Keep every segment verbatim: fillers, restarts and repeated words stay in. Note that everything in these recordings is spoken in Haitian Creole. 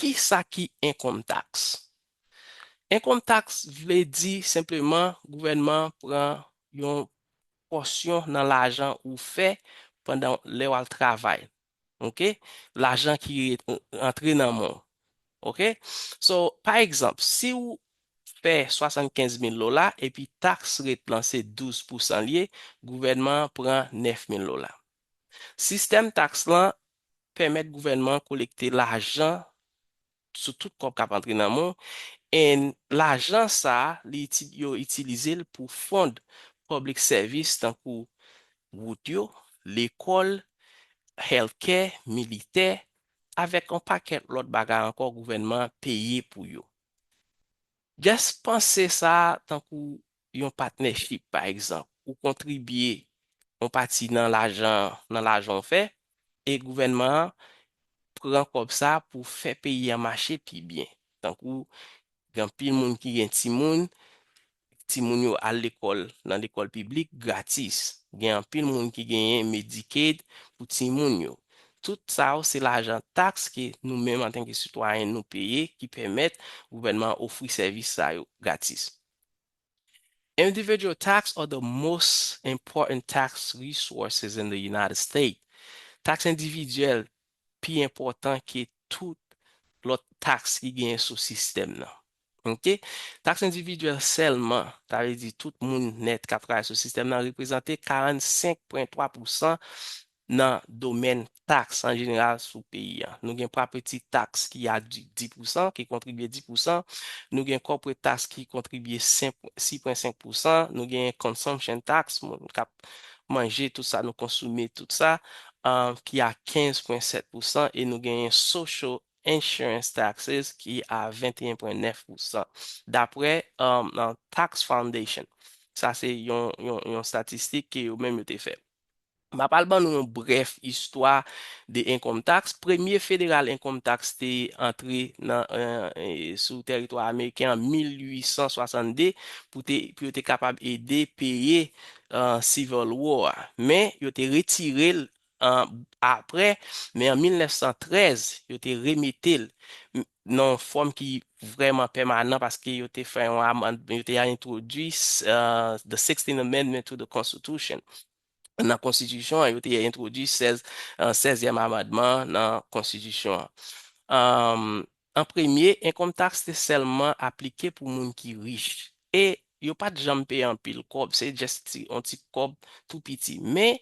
Kisa ki income tax? Income tax vle di senpleman gouvènman an pran yon pòsyon nan lajan ou fè pandan lè w al travay. Oke? Lajan ki re- antre nan men w. Oke? So, pa egzanp, si w fè swasannkenz mil dola epi taks ret lan se douz pousan l ye, gouvènman an pran nèf mil dola. Sistèm taks lan pèmèt gouvènman an kolekte lajan sou tout kòb k ap antre nan men w. And lajan sa a, li iti- yo itilize l pou fund public service tankou wout yo, lekòl, healthcare, militè, avèk yon pakèt lòt bagay ankò gouvènman an peye pou yo. Just panse sa a tankou yon partnership, pa egzanp. Ou kontribye yon pati nan lajan nan lajan w fè, e gouvènman an pran kòb sa pou fè peyi a mache pi byen. Tankou gen anpil moun ki gen timoun, timoun yo al lekòl nan lekòl piblik gratis. Gen anpil moun ki genyen Medicaid pou timoun yo. Tout sa yo se lajan taks ke nou menm antanke sitwayen nou peye ki pèmèt gouvènman an ofri sèvis sa yo gratis. Individual tax are the most important tax resources in the United States. Taks endividyèl pi enpòtan ke tout lòt taks ki genyen sou sistèm nan. Oke? Taks endividyèl sèlman, sa vle di tout moun nèt k ap travay sou sistèm nan, reprezante karannsenk pwen twa pousan nan domèn taks an jeneral sou peyi a. Nou gen property tax ki a di- dis pousan, ki kontribye dis pousan. Nou gen corporate tax ki kontribye senk- sis pwen senk pousan. Nou gen consumption tax, moun k ap manje tout sa nou konsome, tout sa, um, ki a kenz pwen sèt pousan. E nou genyen social insurance taxes ki a venteyen pwen nèf pousan, daprè um, uh, Tax Foundation. Sa se yon, yon, yon statistik ke yo menm yo te fè. M ap al ban nou yon brèf istwa de income tax. Premye federal income tax te antre nan, eh, eh, sou teritwa ameriken an mil uit san swasannde pou te, pou yo te kapab ede peye uh, Civil War a. Men, yo te retire l uh, aprè, men an mil nèf san trèz, yo te remete l m- nan yon fòm ki vrèman pèmanan paske yo te fè yon amand, yo te entwodui uh, the sixteenth Amendment to the Constitution. Nan konstitisyon an, yo te entwodui sèz, uh, sèzyèm amandman nan konstitisyon an. Um, an premye, income tax te sèlman aplike pou moun ki rich. E yo pa t janm peye anpil kòb, se just ti, yon ti kòb tou piti. Men,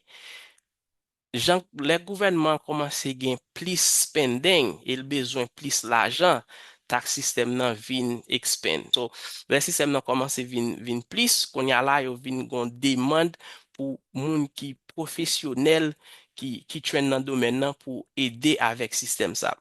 jan lè gouvènman an kòmanse gen plis spending e l bezwen plis lajan, taks sistèm nan vin expand. So, lè sistèm nan kòmanse vin, vin plis, kounye a la, yo vin gon demann pou moun ki pwofesyonèl, ki, ki train nan domèn nan pou ede avèk sistèm sa.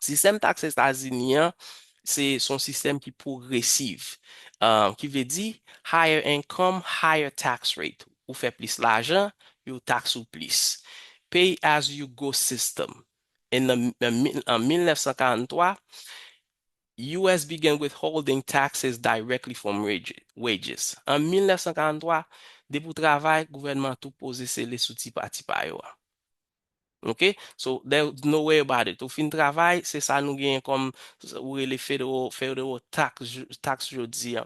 Sistèm taks Etazini an, se se yon sistèm ki pwogresiv, uh, ki vle di higher income, higher tax rate. Ou fè plis lajan, yo taks ou plis. Pay as you go system. E nan, nan mil- an mil nèf san karanntwa, U S began withholding taxes directly from wage- wages. An mil nèf san karanntwa, depi w travay, gouvènman an tou poze sele sou tipa tipa yo a. Ok? So, there's no way about it. Ou fin travay, se sa nou genyen kòm, ou rele federal, federal tax, tax jodi a.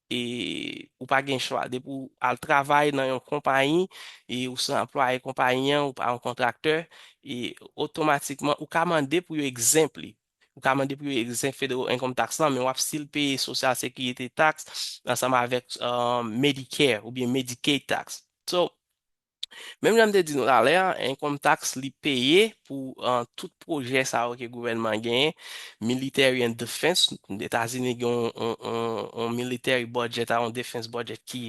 E ou pa gen chwa. Depi w al travay nan yon konpayi, e ou se anplwaye konpayi an, ou pa yon kontraktè, e otomatikman, ou ka mande pou yo exempt li. Ou ka mande pou yo exempt federal income tax lan, men w ap still peye social security tax ansanm avèk uh, Medicare oubyen Medicaid tax. So, menm jan m te di nou talè a, income tax li peye pou uh, tout pwojè sa yo ke gouvènman an genyen, military and defense, Etazini gen yon, yon, yon, yon military budget, yon defense budget ki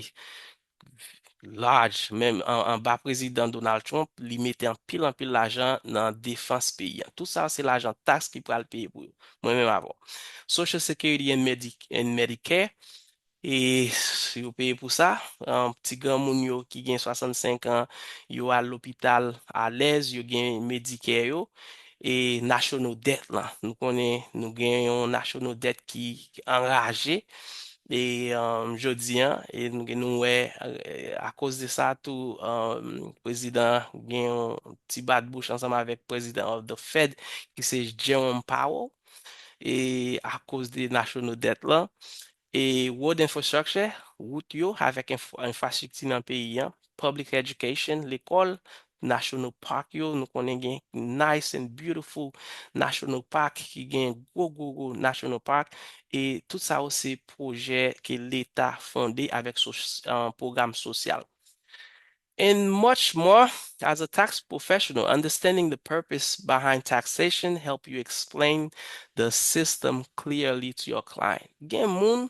large, menm an, anba prezidan Donald Trump, li mete anpil, anpil lajan nan defans peyi a. Tout sa se lajan taks ki pral peye pou yo. Mwen menm avè w. Social Security and, Medi and Medicare, e yo peye pou sa. Um, ti granmoun yo ki gen swasannsenk an, yo al lopital alèz, yo gen Medicare yo. E national debt lan, nou konnen nou gen yon national debt ki anraje. E um, jodi a, e nou gen nou wè, eh, akoz de sa tou, um, prezidan gen yon ti bat bouch ansanm avèk prezidan of the Fed, ki se Jerome Powell. e akoz de national debt lan. E road infrastructure, wout yo avèk enfrastrikti nan peyi an, public education, lekòl, national park yo, nou konnen gen nice and beautiful national park ki gen gwo gwo gwo national park, e tout sa yo se pwojè ke leta fonde avèk pwogram sosyal. And much more. As a tax professional, understanding the purpose behind taxation help you explain the system clearly to your client. Gen moun,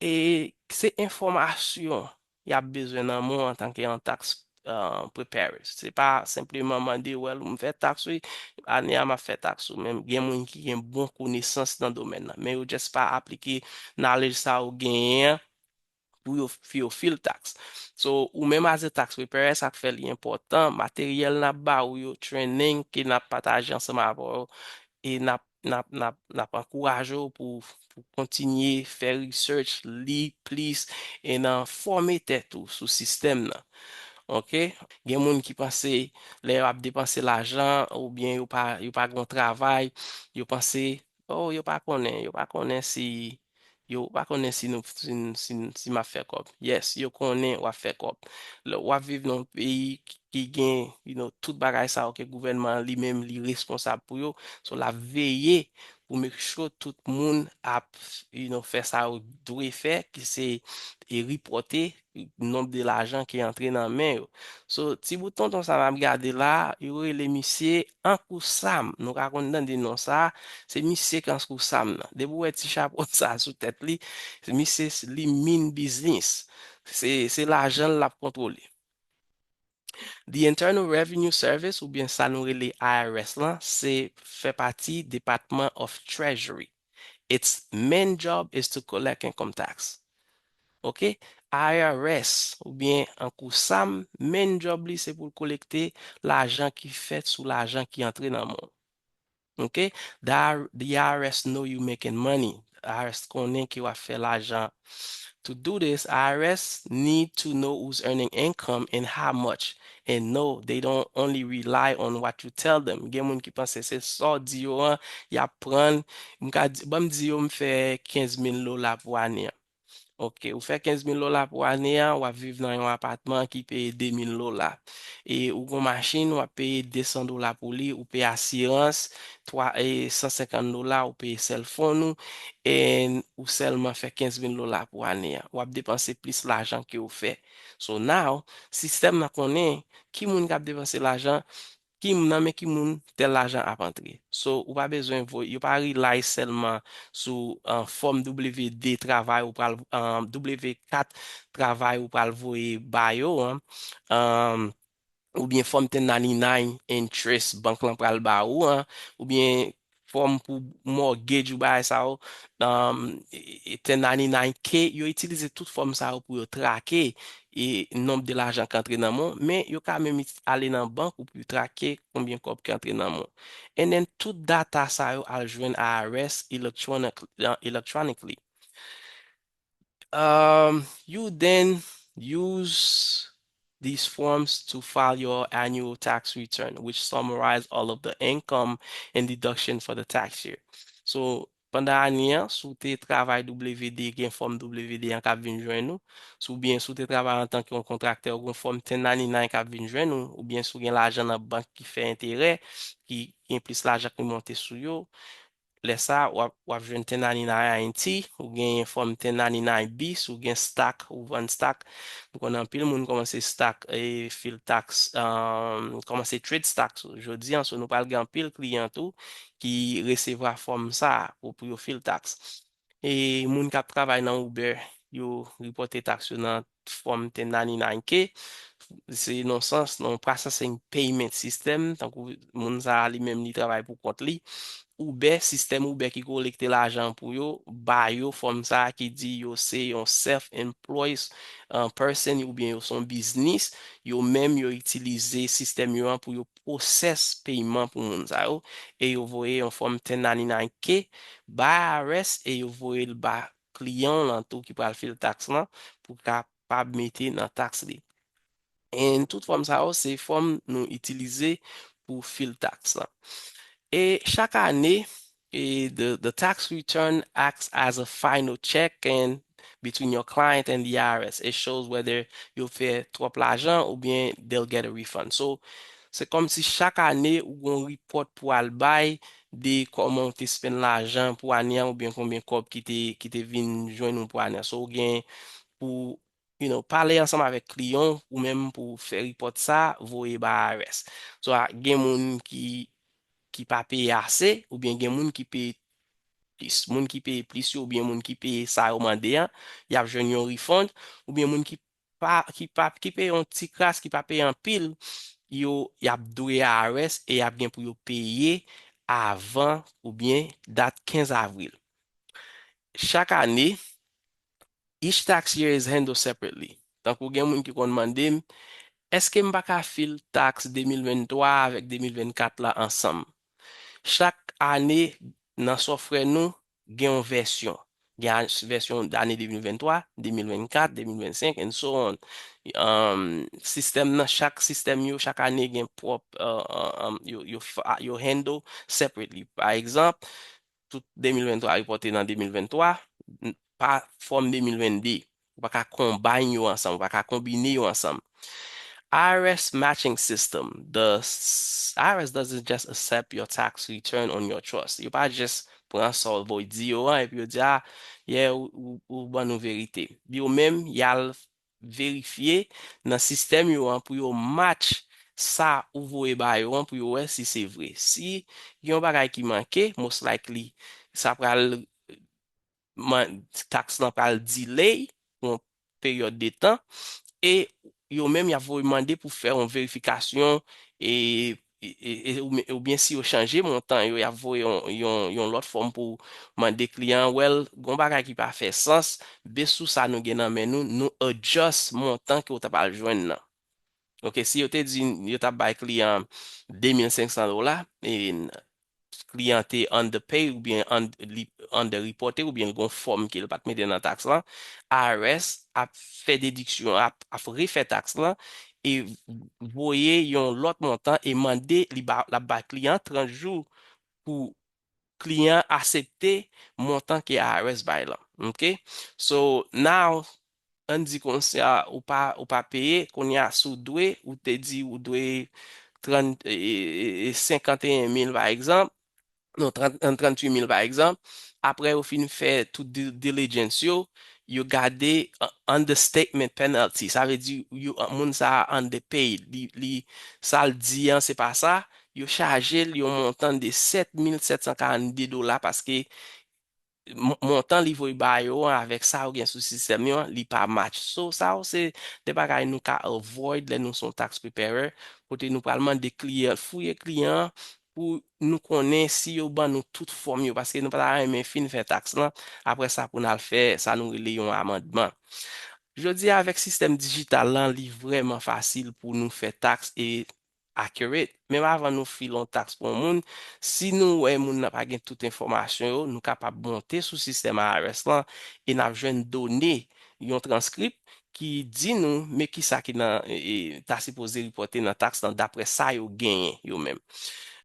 e se enfòmasyon y ap bezwen nan men w antanke yon tax uh, preparer. Se pa senpleman mande, well, m fè tax wi, ane a m ap fè tax wi. Men gen moun ki gen bon konesans nan domèn nan, men yo just pa aplike knowledge sa yo genyen an pou yo fi yo fil tax. So, ou menm as a tax preparer, sa k fè li enpòtan, materyèl n ap ba ou yo, training ke n ap pataje ansanm avè w, e n ap n ap n ap n ap ankouraje w pou pou kontinye fè research, li plis, e nan fòme tèt ou sou sistèm nan. Ok? Gen moun ki panse lè yo ap depanse lajan oubyen yo pa yo pa gen travay, yo panse, oh, yo pa konnen, yo pa konnen si yo pa konnen si nou si, si, si m ap fè kòb. Yes, yo konnen w ap fè kòb. Lè w ap viv nan yon peyi ki gen you know, tout bagay sa yo ke gouvènman an li menm li responsab pou yo. So l ap veye pou make sure tout moun ap you know, fè sa yo dwe fè, ki se e ripòte nonb de lajan ki antre nan men yo. So ti bout tonton sa m ap gade la, yo rele misye Uncle Sam. Nou ka konn tande non sa, se misye k Uncle Sam nan. Depi w wè ti chapo sa sou tèt li, misye li mean business. Se se lajan l ap kontwole. The Internal Revenue Service, oubyen sa nou rele I R S lan, se fè pati Department of Treasury. Its main job is to collect income tax. Ok? I R S, oubyen Uncle Sam, main job li se pou l kolekte lajan ki fèt sou lajan ki antre nan men w. Ok? The, the I R S know you making money. I R S konnen ke w ap fè lajan. To do this, I R S need to know who's earning income and how much. And no, they don't only rely on what you tell them. Gen moun ki panse se sa w di yo an, y ap pran. M ka di, ban m di yo m fè kenz mil dola pou ane an. Ok, ou fè kenz mil dola pou ane an, w ap viv nan yon apatman ki peye de mil dola. E ou gon machin, w ap peye de san dola pou li, ou peye asirans, twa, e san senkant dola, ou peye cell phone ou, e ou sèlman fè kenz mil dola pou ane an. W ap depanse plis lajan ke w fè. So now, sistèm nan konnen ki moun k ap depanse lajan, ki nan men ki moun tèl lajan ap antre. So, ou pa bezwen voye, yo pa rely sèlman sou uh, fòm W D travay ou pral uh, W kat travay ou pral voye ba yo an. Um, oubyen fòm ten ninety-nine interest bank lan pral ba ou an, oubyen fòm pou mortgage ou bagay sa yo, um, ten ninety-nine K, yo itilize tout fòm sa yo pou yo trake e nonb de lajan k antre nan men w, men yo ka menm ale nan bank ou pou yo trake konbyen kòb ki antre nan men w. And then tout data sa yo al jwenn I R S electronic, uh, electronically. Um, you then use these forms to file your annual tax return, which summarize all of the income and deduction for the tax year. So, pandan ane an, si w te travay W D, gen fòm W D an k ap vin jwenn ou. Si w byen, si w te travay antanke yon kontraktè, ou gen fòm ten ninety-nine k ap vin jwenn ou, oubyen si w gen lajan nan bank ki fè enterè, ki gen plis lajan ki monte sou yo, lè sa a, w ap, w ap jwenn ten ninety-nine I N T, ou genyen fòm ten ninety-nine B, si w gen stock, ou vann stock. M konnen anpil moun kòmanse stock e fil tax, um, kòmanse trade stock jodi an. So, nou pral gen anpil kliyan tou ki resevwa fòm sa a pou, pou yo fil tax. E moun k ap travay nan Uber, yo repòte tax yo nan fòm ten ninety-nine K. Se nan sans, nan processing payment system, tankou moun sa a li menm li travay pou kont li. Uber, sistèm Uber ki kolekte lajan pou yo, ba yo fòm sa a ki di yo se yon self-employed uh, person oubyen yo se yon biznis, yo menm yo itilize sistèm yo an pou yo pwosès peyman pou moun sa yo, e yo voye yon fòm ten ninety-nine K ba I R S e yo voye l ba kliyan w lan tou ki pral fil tax lan pou kapab mete nan tax li. And tout fòm sa yo se fòm nou itilize pou fil tax lan. E chak ane, e the, the tax return acts as a final check and between your client and the I R S. It shows whether yo fè twòp lajan oubyen they'll get a refund. So, se kòmsi chak ane ou gon report pou al bay de kòman ou te spend lajan pou ane a oubyen konbyen kòb ki te, ki te vin jwenn ou pou ane a. So, ou gen pou, you know, pale ansanm avèk kliyan w ou menm pou fè report sa, voye ba I R S. So, a, gen moun ki, ki pa peye ase, oubyen gen moun ki peye plis. Moun ki peye plis yo, oubyen moun ki peye sa yo mande an, y ap jwenn yon refund, oubyen moun ki pa, ki pa, ki peye yon ti kras, ki pa peye anpil, yo, y ap dwe I R S e y ap gen pou yo peye avan oubyen dat kenz avril. Chak ane, each tax year is handled separately. Tankou gen moun ki konn mande m, èske m pa ka fil tax de mil venntwa avèk de mil vennkat la ansanm? Chak ane, nan software nou, gen yon vèsyon. Gen a-, vèsyon ane de mil venntwa, de mil vennkat, de mil vennsenk, and so on. Um, sistèm nan, chak sistèm yo, chak ane gen pwòp, uh, uh, um, yo, yo, fa- yo handle separately. Pa egzanp, tout de mil venntwa repòte nan de mil venntwa, n- pa fòm de mil vennde. Ou pa ka konbine yo ansanm, ou pa ka konbine yo ansanm. I R S matching system. The s- I R S doesn't just accept your tax return on your trust. Yo pa just pran sa w voye di yo an epi yo di, ah, yeah, ou, ou, ou ban nou verite. Yo menm, y al verifye nan sistèm yo an pou yo match sa ou voye ba yo an pou yo wè si se vre. Si gen yon bagay ki manke, most likely, sa pral, man- tax lan pral delay pou yon peryòd de tan, e yo menm y ap voye mande pou fè yon verifikasyon, e, e, e, e, oubyen, oubyen si yo chanje montan yo, y ap voye yon, yon, yon lòt fòm pou mande kliyan an, well, gon bagay ki pa fè sans, base sou sa nou gen nan men nou, nou adjust montan ke w ta pral jwenn nan. Ok, si yo te di, yo t ap bay kliyan de mil senk san dola, e n- kliyan te underpay oubyen un- li underreporte oubyen l gon fòm ke l pa t mete nan tax lan, I R S ap fè dediksyon, ap, ap refè tax lan e voye yon lòt montan e mande li ba, l ap ba kliyan trant jou pou kliyan aksepte montan ke I R S bay lan. Ok? So, now, ann di konsa ou pa, ou pa peye, kounye a, si w dwe, ou te di ou dwe trant, e, e, e, senkanteyen mil, pa egzanp, non, trant, tranntuit mil, pa egzanp, apre yo fin fè tout due diligence yo, yo gade, uh, understatement penalty. Sa vle di, yo, moun sa a underpaid. Li, li, sa l di an, se pa sa. Yo chaje l yon montan de sèt mil sèt san karannde dola paske mon- montan li voye ba yo an avèk sa yo gen sou sistèm yo an, li pa match. So, sa yo se de bagay nou ka avoid lè nou se yon tax preparer, kote nou pral mande kliyan, fouye kliyan an pou nou konnen si yo ban nou tout fòm yo, paske nou pa ta renmen fin fè tax lan, apre sa pou n al fè sa nou rele yon amandman. Jodi a, avèk sistèm dijital lan, li vrèman fasil pou nou fè tax e accurate. Menm avan nou file yon tax pou yon moun, si nou wè moun nan pa gen tout enfòmasyon yo, nou kapab monte sou sistèm I R S lan e n ap jwenn done, yon transkrip ki di nou men kisa ki nan, e, e, ta sipoze repòte nan tax lan dapre sa yo genyen yo menm.